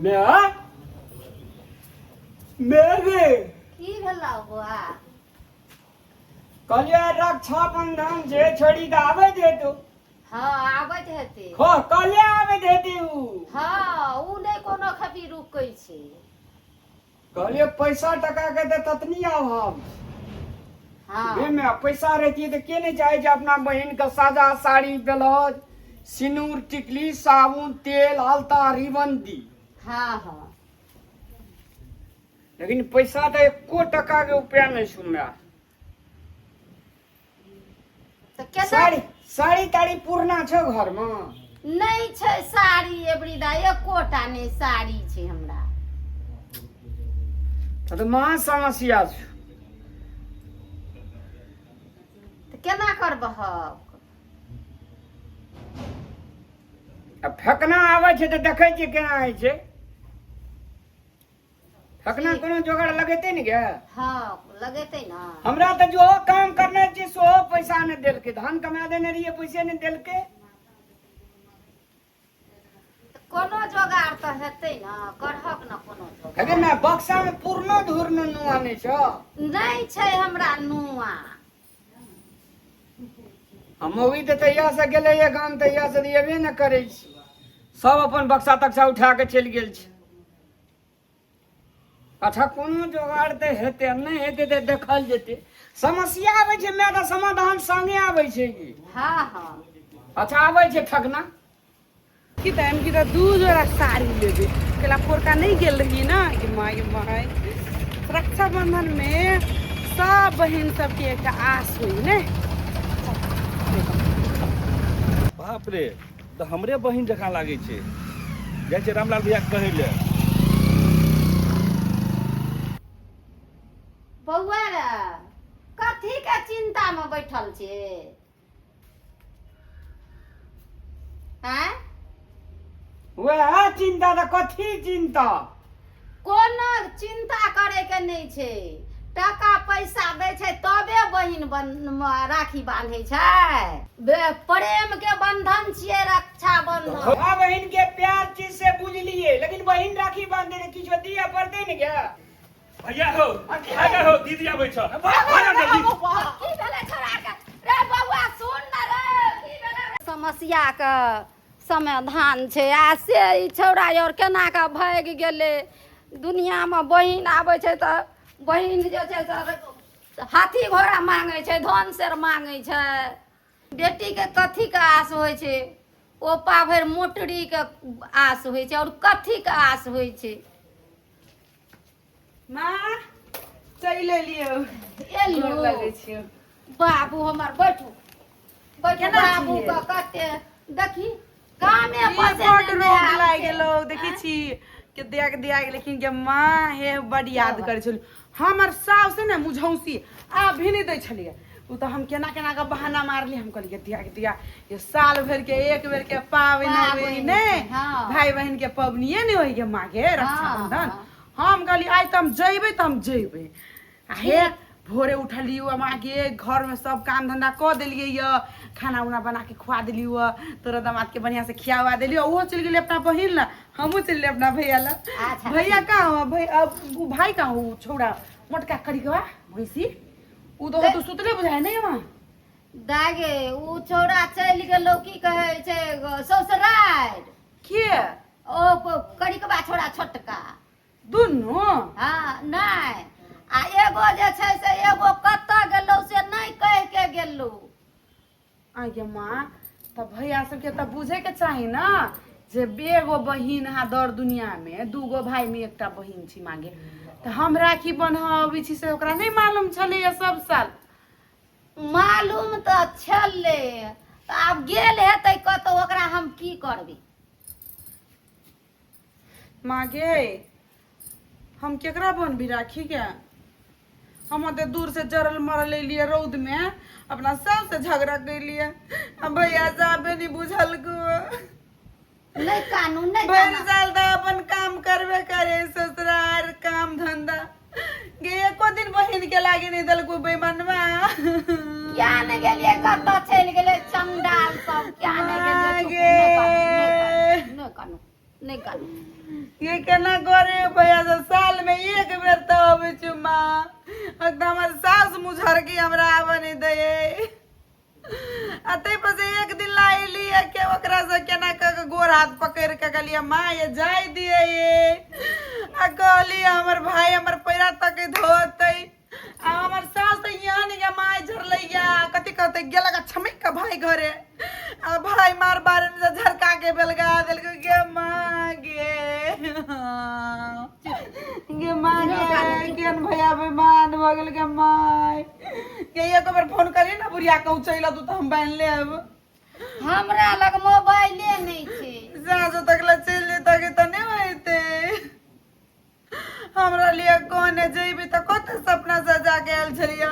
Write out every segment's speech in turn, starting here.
मैं मैं गे की भेलौ बौआ? कहलियै रक्षाबंधन जे छोड़ी तऽ आबै देतौ। हँ, आबैत हेतै। खो कहलियै आबैत हेतै उ। हँ, उ नहि कोनो खपी रुकै छै। कहलियै पैसा टका के तऽ ततनी अभाव छै। हँ मे पैसा रहितियै तऽ के नहि चाहै छै अपना बहिन के साजा साड़ी ब्लाउज सिनूर टिकली साबुन तेल अलता रिबन दी। हँ हँ लेकिन पैसा तऽ एको टका के रुपया नहि सुनला। तऽ केना साड़ी साड़ी ताड़ी पुरना छौ घर मे? नहि छै साड़ी एबरीदा, एकोटा नहि साड़ी छै हमरा। तऽ महा समस्या छौ। तऽ केना करबहक? आ फेकना आबै छै तऽ देखै छियै केना होइ छै। फेकना कोनो जोगाड़ लगेतै ने गे? हँ, लगेतै ने। हमरा तऽ जो काम करने छी सेहो पैसा नहि देलकै। धान कमा देने रहियै, पैसे नहि देलकै। कोनो जोगाड़ तऽ हेतै ने, करहक ने कोनो जोगाड़। अरे मैं बक्सा में पूर्णो धूर्णो नुआ नहि छौ? नहि छै हमरा नुआ। हम मौगी तऽ तहिया से गेलै ये गाम, तहिया से एबे ने करै छी। सब अपन बक्सा तक्सा उठा के चलि गेल छै। अच्छा कोनो जोगाड़ तऽ हेतै, नहि हेतै तऽ देखल जेतै। समस्या आबै छै माय तऽ समाधान संगे आबै छै की? हँ हँ। अच्छा आबै छै ठकना। की तऽ हम की तऽ दू जोड़ा साड़ी लेबै। कैला पोरका नहि गेल रहियै ने गे माय, गे माय। रक्षाबंधनमे सब बहिन सबके एकटा आस होइ ने। बाप रे, तऽ हमरे बहिन जकाँ लागै छै। जाइ छै रामलाल भैया के कहै लए। बौआ रे, कथी के चिंता में बैठल छे? आँय? वएह चिंता तऽ कथी चिंता? कोनो चिंता करे के नहि छै। टाका पैसा दै छै तबे बहिन बन राखी बांधै छै। प्रेम के बंधन छियै रक्षा बंधन। भाय बहिन के प्यार चीज से बुझलिए, लेकिन बहिन राखी बांधे ने किछो दिया पड़ते ने क्या? भैया हो, भैया हो, दीदी आबै छ। भाग जल्दी। की भेलै छोड़ा के रे? बौआ सुन न रे, की भेलै रे? समस्या के समाधान छै आ से ई छौड़ा और केना के भागि गेलै। दुनियामे बहिन आबै छै तऽ बहिन जे छै से हाथी घोड़ा मांगै छै, धन शेर मांगै छै। बेटीके कथीके आस होइ छै? ओ पाभरि मोटरीके आस होइ छै, और कथीके आस होइ छै? माँ, चलि एलियौ। एलियौ। गोर लगै छियौ। बाबू हमर, बैठू बैठू। केना बाबू छियै? के कते देखी कामे ई पसेने बड नहि रोग आबै लागि छै। गेलौ। देखै छी के दिया के दिया गेल, लेकिन गे माँ हे, बड याद करै छलु। हमर साउस ने मुझौसी आब भी नहि दै छलियै। ओ तऽ हम केना केना के बहाना मारली। हम कहलियै दिया के दिया, ये साल भरि के एक बेर के पाबनि होई पाबनि ने। हँ। भाई बहिन के पबनिये ने होई गे माँ गे, रक्षाबंधन। हँ। हम कहली आइ तऽ हम जइबै तऽ हम जइबै। आ हे भोरे उठलियै माँ गे, घरमे सब काम धंधा कऽ देलियै यऽ, खाना उना बना के खुआ देलियै तोरा दामाद के, बढ़िया से खिया उआ देलियै। ओहो चलि गेलै अपना बहिन ला, हमहूँ चलि गेलियै अपना भैया ला। अच्छा, भैया कहाँ हुआ? भैया अब उ भाई कहाँ हुआ? छौड़ा मोटका करिकवा भैंसी उ तो सुतले बुझाय नहीं वहाँ। दागे उ छौड़ा चलि गेलौ, की कहै छै, ससुरारि। के? ओ करिकबा छौड़ा छोटका। दुनू? हँ, नहि, आ एगो जे छै से एगो कतऽ गेलौ से नहि कहि के गेलौ। आगे माँ, तऽ भैया सबके तऽ बुझैके चाही ने जे एगो बहिन अहाँ दर दुनियामे दूगो भाईमे एकटा बहिन छी मागे, तऽ हम राखी बन्हबै छी से ओकरा नहि मालूम छलैया सब साल? मालूम तऽ छलै, तऽ आब गेल हेतै कतौ, ओकरा हम की करबै? माँ गे, हम केकरा बनबी राखी के? हम ओते दूर से जरल मरल एलियै रौद में, अपना सबसे झगड़ा कैलियै आ भैया साहबे नहीं बुझलको। नहि कानू, नहि भरि कानू। साल तऽ अपन काम करबे करे ससुरार काम धंधा गे, एको दिन बहिन के लागे नहीं देलको बेईमानवा। किया नहि गेलियै? कतऽ चलि गेलै चंडाल सब? किया नहि गेलियै? चुप, माँ गे। नहि कानू, नहि कानू, नहि कानू। कानू। ये केना करे भैया सब, साल में एक बेर तो अबै छै माँ। तऽ हमर सास मुझर के हमरा आबऽ नहि दैये, आ ताहि पर से एक दिन ला एलियै के ओकरा से केना कऽ के गोर हाथ पकड़ि कऽ कहलियै माँ ये जाय दियै ये, आ कहलियै हमर भाय हमर पैरा तक धोतै। आ हमर सास तऽ यहाँ नहि या माय झरलैया, कथी कहतै, गेलक आ छमकि कऽ भाय घरे, आ भाय मार बारे में झरका के बेलगा देलकै। गे माँ गे, गे माँ गे, केहन भैया बेमान भऽ गेल गे माय गे। एक बेर फोन करिए ना बुढ़िया, कहूँ चलि अतू तऽ हम बान्हि लेब। हमरा लग मोबाइले नहि छै। साँझ तक ला चलि जेतै तऽ नहि होइतै। हमरा लिए कहने जेबी तऽ कते सपना सजा के आयल छलियै,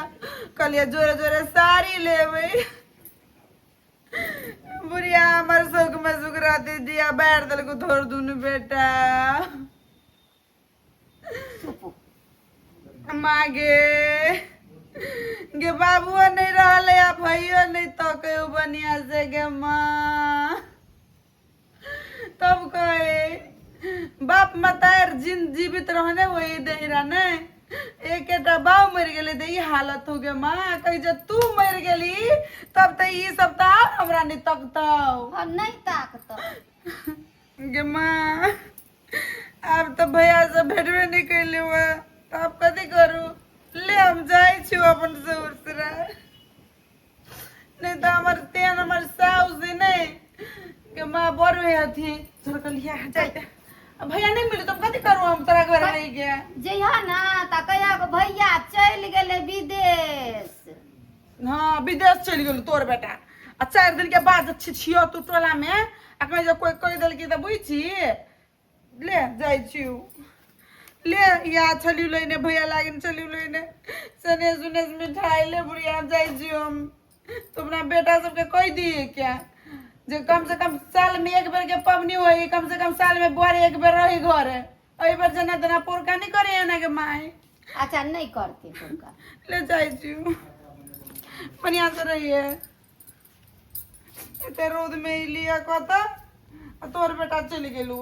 कहलियै जोरे जोरे साड़ी लेबै। बुढ़िया हमर सुख में सुख रहती दिया बैठ देलको तोर दुनू बेटा। मागे गे, बाबुओ नहीं रहले आ भैयो नहीं तके बढ़िया से गे माँ। तब कहे बाप मतार जिन जीवित रहने वही देहरा ने, एकेटा बाप मर गेले तऽ ई हालत हो गे माँ। कही जे तू मर गेली तब तऽ ई सब तऽ आर हमरा नहीं तकतौ। हाँ, नहीं ताकतौ गे माँ। आब तऽ भैया से भेटबे नहीं कैले हुआ, तऽ आब कथी करू? ले हम जाइ छी अपन ससुरा, नहीं तऽ हमर तेन हमर साउस नहीं के माँ बड़ हुए हथी झरकलिया जाइते भैया नहीं मिले तब कथी करू हम? तोरा घर रह गया जइहा ना तऽ कहिया के भैया चलि गेलै विदेश। हाँ, विदेश चलि गेल तोर बेटा, आ 4 दिन के बाद छिछियो तू टोला में, आ कहीं जे कोई कहि देलकी तऽ बुझ छी। ले जाइ छी, ले या छलियौ लैने भैया लागिन, चलियौ लैने सनेस उनेस मिठाई। ले बुढ़िया, जाइ छी हम। तो अपना बेटा सबके कहि दिए क्या जे कम से कम साल में एक बेर के पबनी होई, कम से कम साल में बुआरी एक बेर रही घर। एहि बेर जेना तेना पोरका नहीं करे एना के माय। अच्छा, नहीं करते पोरका। ले जाइ छी, बढ़िया से रहिए। एते रौद में एलियै कतऽ आ तोहर बेटा चलि गेलू।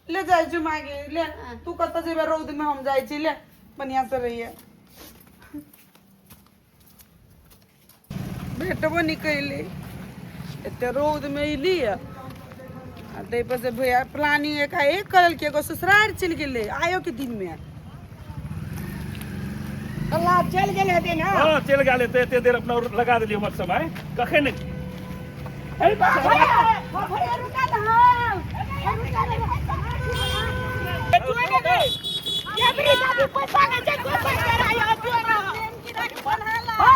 ले जाइ छी मागे, ले तू कतऽ जेबे रौद में, हम जाइ छी। ले बढ़िया से रहिए। भेटबो नहीं कैली, एते रौद में एली आ ताहि पर से भैया प्लानिंग एकाएक करलकै, एगो ससुरार चलि गेलै आयो के दिन में। अल्लाह, चलि गेल हेतै ना? हाँ, चलि गेल हेतै। एते देर अपना लगा देलियै हमर समय कखन। भैया रुका ना, रुका ना।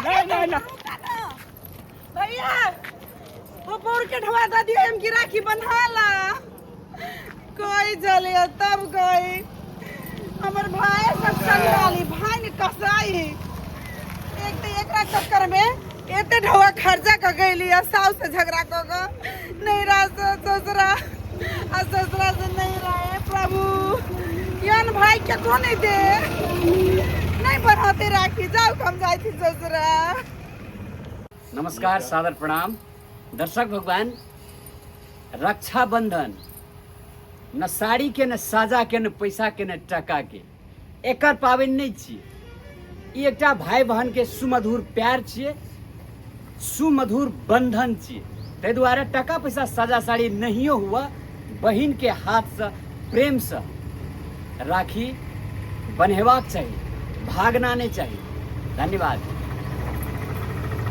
नहीं नहीं नहीं। भैया, वो बोर के ढवा दे दिया हम की राखी बन्हाला कोई चले तब कोई हमर भाई सब संगाली भाई ने कसाई। एक तो एकरा चक्कर में एते ढवा खर्चा क गईली, आ सास से झगड़ा क क नैरा से ससुरा आ ससुरा से नैरा। हे प्रभु, यन भाई केकरो नहीं दे, नहीं बढ़ाते राखी। जाओ, हम जाई थी ससुरा। नमस्कार, सादर प्रणाम दर्शक भगवान। रक्षाबंधन न साड़ी के, न साजा के, न पैसा के, न टका के एकर पाबनि नहीं छियै। ई एकटा भाई बहन के सुमधुर प्यार छियै, सुमधुर बंधन छियै। ताहि दुआरे टका पैसा साजा साड़ी नहियो हुआ, बहिन के हाथ से प्रेम से राखी बन्हेबाक चाही, भागना नहीं चाही। धन्यवाद।